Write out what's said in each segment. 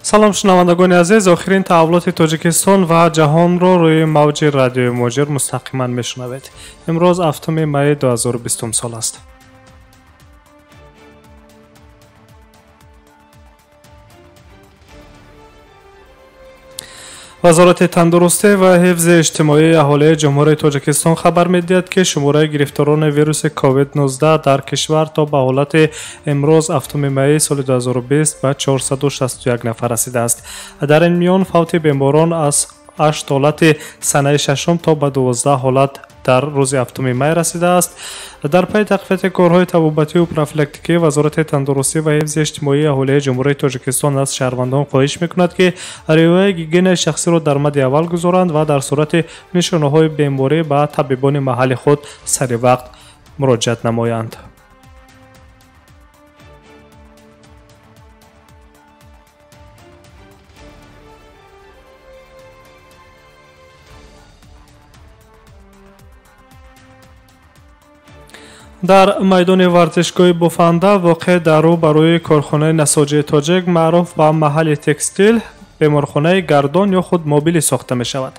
Салом шунавандагони азиз, охирин таҳаввулоти Тоҷикистон ва ҷаҳонро рӯи мавҷи радиои Муҳоҷир мустақиман мешунавед. Имрӯз 7 майи 2020 сол аст. Вазорати тандурустӣ ва ҳифзи иҷтимоии аҳолии Ҷумҳурии Тоҷикистон хабар медиҳад, ки шумораи гирифторони вируси COVID-19 дар кишвар то ба ҳолати имрӯз 7 майи соли 2020 ба 461 нафар расидааст. Дар ин миён фавти беморон аз 8 ҳолати санаи 6 то ба 12 ҳолат дар рӯзи 7 май расидааст. Дар пайи тақвияти корҳои табобатию профилактикӣ Вазорати тандурустӣ ва ҳифзи иҷтимоии аҳолии Ҷумҳурии Тоҷикистон аз шаҳрвандон хоҳиш мекунад, ки риояи гигиенаи шахсиро дар мадди аввал гузоранд ва дар сурати нишонаҳои беморӣ ба табибони маҳалли худ сари вақт муроҷиат намоянд. Дар майдони варзишгоҳи Буфанда, воқеъ дар рӯ барои корхонаи насоҷии тоҷик маъруф ба маҳалли текстил, беморхонаи гардон ё худ мобилӣ сохта мешавад.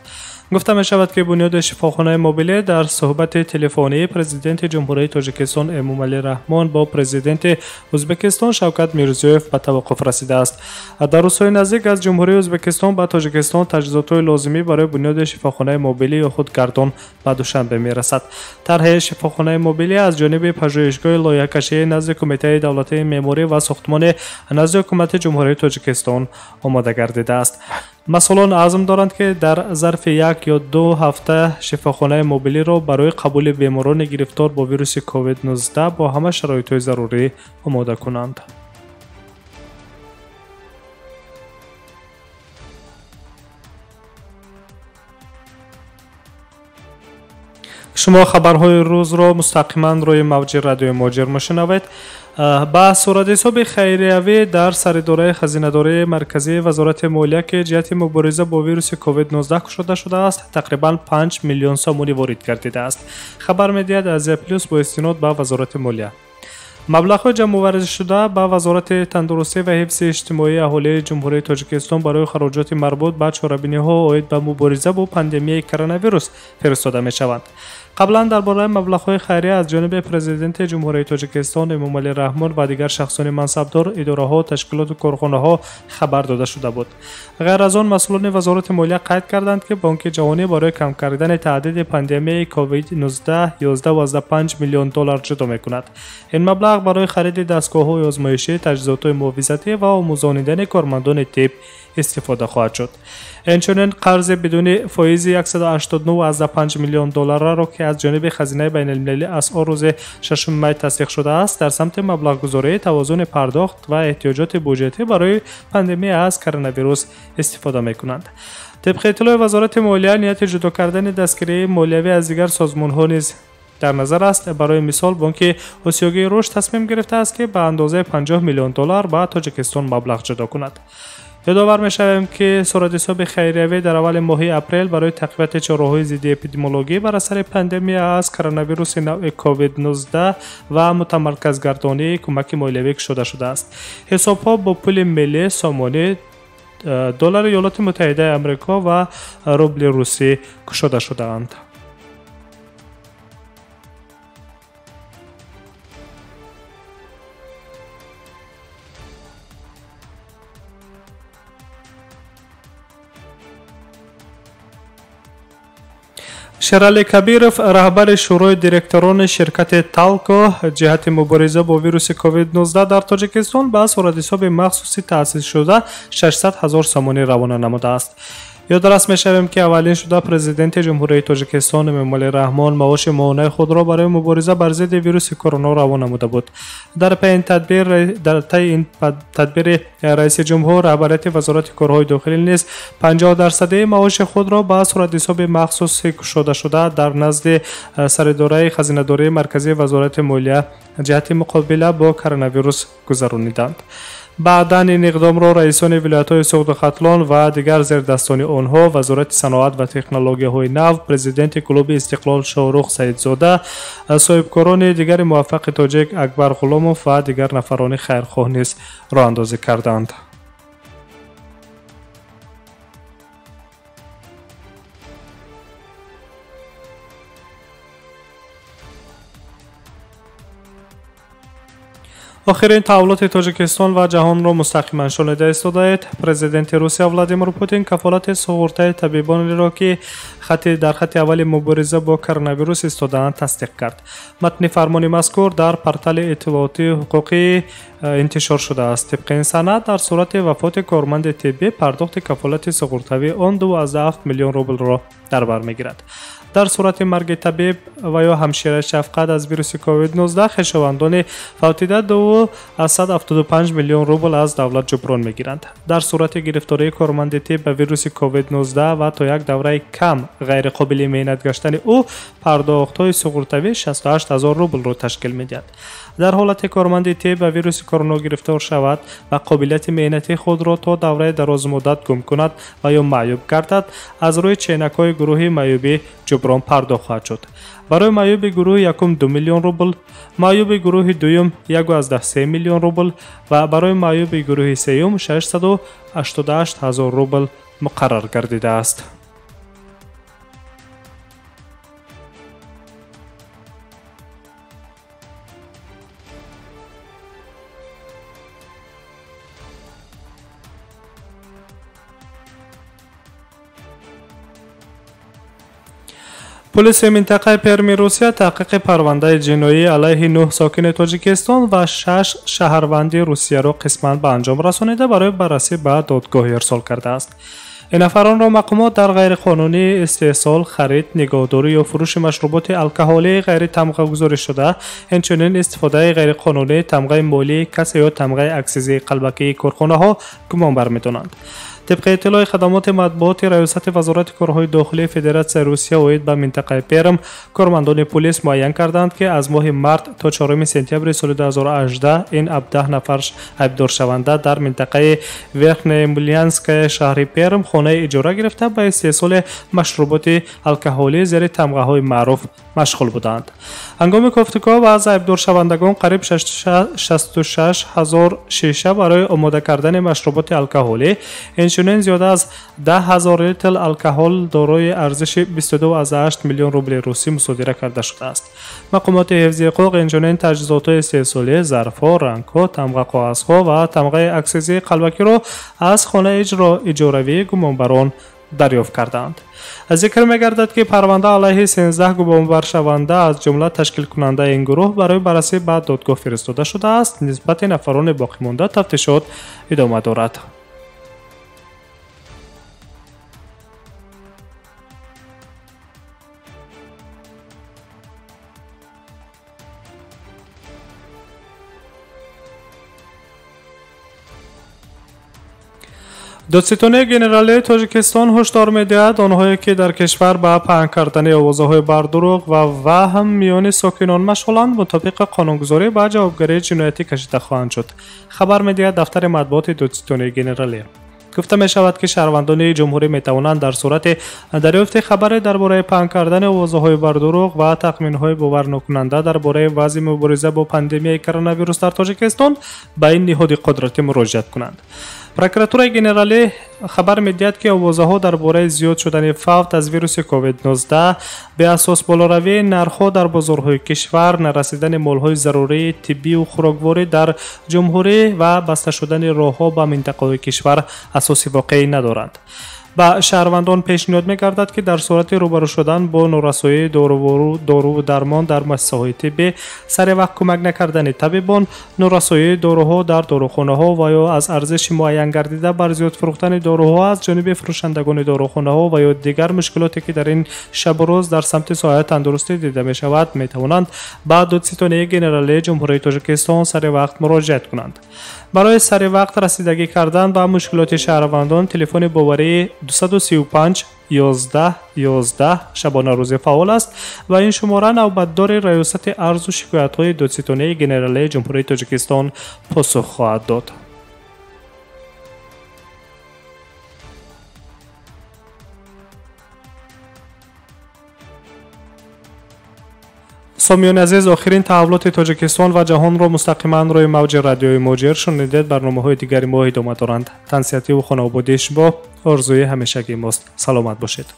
Гуфта мешавад, ки бунёди шифохонаи мобилӣ дар суҳбати телефонии президенти Ҷумҳурии Тоҷикистон Эмомалӣ Раҳмон бо президенти Ӯзбекистон Шавкат Мирзиёев ба таваққуф расидааст. Дар рӯзҳои наздик аз Ҷумҳурии Ӯзбекистон ба Тоҷикистон таҷҳизотҳои лозимӣ барои бунёди шифохонаи мобилӣ ё худ гардон ба Душанбе мерасад. Тарҳи шифохонаи мобилӣ аз ҷониби пажӯҳишгоҳи лоиҳакашии назди Кумитаи давлатии меъморӣ ва сохтмони назди Ҳукумати Ҷумҳурии Тоҷикистон омода гардидааст. Масъулон азм доранд, ки дар зарфи 1 ё 2 ҳафта шифохонаи мобилиро барои қабули беморони гирифтор бо вируси COVID-19 бо ҳама шароитҳои зарурӣ омода кунанд. Шумо хабарҳои рӯзро мустақиман рӯи мавҷи радиои Муҳоҷир мешунавед. Ба суратҳисоби хайриявӣ дар саридораи хазинадории марказии Вазорати молия, ки ҷиҳати мубориза бо вируси COVID-19 кушода шудааст, тақрибан 5 миллион сомонӣ ворид гардидааст. Хабар медиҳад Азия Плюс бо истинод ба Вазорати молия. Маблағҳои ҷамъоваришуда ба Вазорати тандурустӣ ва ҳифзи иҷтимоии аҳолии Ҷумҳурии Тоҷикистон барои хароҷоти марбут ба чорабиниҳо оид ба мубориза бо пандемияи коронавирус фиристода мешаванд. Қаблан дар бораи маблағҳои хайрия аз ҷониби президенти Ҷумҳурии Тоҷикистон Эмомалӣ Раҳмон ва дигар шахсони мансабдор, идораҳо, ташкилоту корхонаҳо хабар дода шуда буд. Ғайр аз он, масъулони Вазорати молия қайд карданд, ки Бонки ҷаҳонӣ барои кам кардани таҳдиди пандемияи COVID-19 11,5 миллион доллар ҷудо мекунад. Ин маблағ барои хариди дастгоҳҳои озмоишӣ, таҷҳизотҳои муҳофизатӣ ва омӯзонидани кормандони тиб истифода хоҳад шуд. Инчунин қарзи бидуни фоизи 189,5 миллион долларро, ки аз ҷониби хазинаи байналмилалии асъор рӯзи 6 май тасдиқ шудааст, дар самти маблағгузории тавозуни пардохт ва эҳтиёҷоти буҷетӣ барои пандемия аз коронавирус истифода мекунанд. Тибқи иттилои Вазорати молия, нияти ҷудо кардани дастгирии молиявӣ аз дигар созмонҳо низ дар назар аст. Барои мисол, Бонки Осиёгии рушд тасмим гирифтааст, ки ба андозаи 50 миллион доллар ба Тоҷикистон маблағ ҷудо кунад. Ёдовар мешавем, ки суратҳисоби хайриявӣ дар аввали моҳи апрел барои тақвияти чораҳои зидди эпидемиологӣ бар асари пандемия аз коронавируси навъи COVID-19 ва мутамарказгардонии кӯмаки молиявӣ кушода шудааст. Ҳисобҳо бо пули миллӣ, сомонӣ, доллари Иёлоти Муттаҳидаи Амрико ва рубли русӣ кушода шудаанд. Шерали Кабиров, раҳбари шӯрои директорони ширкати Талко, ҷиҳати мубориза бо вируси COVID-19 дар Тоҷикистон ба суратҳисоби махсуси таъсисшуда 600 ҳазор сомонӣ равона намудааст. Ёдрас мешавем, ки аввалин шуда президенти Ҷумҳурии Тоҷикистон Эмомалӣ Раҳмон маоши моҳонаи худро барои мубориза бар зидди вируси корона равона намуда буд. Дар пайи ин тадбири раиси ҷумҳур, раҳбарияти Вазорати корҳои дохилӣ низ 50% маоши худро ба суратҳисоби махсуси кушодашуда дар назди саридораи хазинадории марказии Вазорати молия ҷиҳати муқобила бо коронавирус гузарониданд. Баъдан ин иқдомро раисони вилоятҳои Суғду Хатлон ва дигар зердастони онҳо, Вазорати саноат ва технологияҳои нав, президенти клуби Истиқлол Шоҳрух Саидзода, соҳибкорони дигари муваффақи тоҷик Акбар Ғуломов ва дигар нафарони хайрхоҳ низ роҳандозӣ карданд. Охирин таҳаввулоти Тоҷикистон ва ҷаҳонро мустақиман шунида истодаед. Президенти Русия Владимир Путин кафолати суғуртаи табибонеро, ки дар хати аввали мубориза бо коронавирус истодаанд, тасдиқ кард. Матни фармони мазкур дар портали иттилоотии ҳуқуқӣ интишор шудааст. Тибқи ин санад, дар сурати вафоти корманди тиббӣ пардохти кафолати суғуртавии он 2,7 миллион рублро дар бар мегирад. Дар сурати марги табиб ва ё ҳамшираи шафқат аз вируси COVID-19 хешовандони фавтида 2,75 миллион рубл аз давлат ҷуброн мегиранд. Дар сурати гирифтории корманди тиб ба вируси COVID-19 ва то як давраи кам ғайриқобили меҳнат гаштани ӯ пардохтҳои суғуртавӣ 68 ҳазор рублро ташкил медиҳад. Дар ҳолате корманди тиб ба вируси корона гирифтор шавад ва қобилияти меҳнатии худро то давраи дарозмуддат гум кунад ва ё маъюб гардад, аз рӯи ченакҳои гурӯҳи маъюбӣ ҷуброн пардохт хоҳад шуд. Барои маъюби гурӯҳи якум 2 миллион рубл, маъюби гурӯҳи дуюм 1,3 миллион рубл ва барои маъюби гурӯҳи сеюм 688 ҳазор рубл муқаррар гардидааст. Полиси минтақаи Перми Русия таҳқиқи парвандаи ҷиноӣ алайҳи 9 сокини Тоҷикистон ва 6 шаҳрванди Русияро қисман ба анҷом расонида барои баррасӣ ба додгоҳ ирсол кардааст. Ин нафаронро мақомот дар ғайриқонунӣ истеҳсол, харид, нигоҳдорӣ ё фурӯши машруботи алкоҳолии ғайритамғагузорӣ шуда, инчунин истифодаи ғайриқонунии тамғаи молии касе ё тамғаи аксизии қалбакии корхонаҳо гумонбар медонанд. Тибқи иттилои хадамоти матбуоти Раёсати Вазорати корҳои дохилии Федератсияи Русия оид ба минтақаи Перм, кормандони полис муайян карданд, ки аз моҳи март то 4 сентябри соли 2018 ин 17 нафар айбдоршаванда дар минтақаи Верхнеемельянская шаҳри Перм хонаи иҷора гирифта ба истеҳсоли машруботи алкоҳолӣ зери тамғаҳои маъруф машғул буданд. Ҳангоми кофтуков аз айбдоршавандагон қариб 66 ҳазор шиша барои омода кардани машруботи алкоҳолӣ, инчунин зиёда аз 10 ҳазор литр алкоҳол дорои арзиши 22,8 миллион рубли русӣ мусодира карда шудааст. Мақомоти ҳифзи ҳуқуқ инчунин таҷҳизотҳои истеҳсолӣ, зарфҳо, рангҳо, тамғақоғазҳо ва тамғаи аксизии қалбакиро аз хонаи иҷоравии гумонбарон дарёфт карданд. Зикр мегардад, ки парванда алайҳи 13 гумонбаршаванда аз ҷумла ташкилкунандаи ин гурӯҳ барои баррасӣ ба додгоҳ фиристода шудааст. Нисбати нафарони боқимонда тафтишот идома дорад. Додситонии генералии Тоҷикистон ҳушдор медиҳад онҳое, ки дар кишвар ба паҳн кардани овозаҳои бардурӯғ ва ваҳм миёни сокинон машғуланд, мутобиқи қонунгузорӣ ба ҷавобгарии ҷиноятӣ кашида хоҳанд шуд. Хабар медиҳад дафтари матбуоти Додситонии генералӣ. Гуфта мешавад, ки шаҳрвандони ҷумҳурӣ метавонанд дар сурати дарёфти хабаре дар бораи паҳн кардани овозаҳои бардурӯғ ва тахминҳои боварнокунанда дар бораи вазъи мубориза бо пандемияи коронавирус дар Тоҷикистон ба ин ниҳоди қудратӣ муроҷиат кунанд. Прокуратураи генералӣ хабар медиҳад, ки овозаҳо дар бораи зиёд шудани фавт аз вируси COVID-19, беасос болоравии нархҳо дар бозорҳои кишвар, нарасидани молҳои зарурии тиббию хӯрокворӣ дар ҷумҳурӣ ва баста шудани роҳҳо ба минтақаҳои кишвар асоси воқеӣ надоранд. Ба шаҳрвандон пешниҳод мегардад, ки дар сурати рӯбарӯ шудан бо норасоии доруву дармон дар муассисаҳои тиббӣ, сари вақт кӯмак накардани табибон, норасоии доруҳо дар дорухонаҳо ва ё аз арзиши муайян гардида бар зиёд фурӯхтани доруҳо аз ҷониби фурӯшандагони дорухонаҳо ва ё дигар мушкилоте, ки дар ин шабу рӯз дар самти соҳаи тандурустӣ дида мешавад, метавонанд ба Додситонии генералии Ҷумҳурии Тоҷикистон сари вақт муроҷиат кунанд. Барои сари вақт расидагӣ кардан ба мушкилоти шаҳрвандон телефони боварии 235 11 11 шабонарӯзӣ фаъол аст ва ин шумора навбатдори Раёсати арзу шикоятҳои Додситонии генералии Ҷумҳурии Тоҷикистон посух хоҳад дод. Сомиёни азиз, охирин таҳаввулоти Тоҷикистон ва ҷаҳонро мустақиман рӯи мавҷи радиои Муҳоҷир шунидед. Барномаҳои дигари мо идома доранд. Тансиҳативу хонаободии шумо орзуи ҳамешагии мост. Саломат бошед.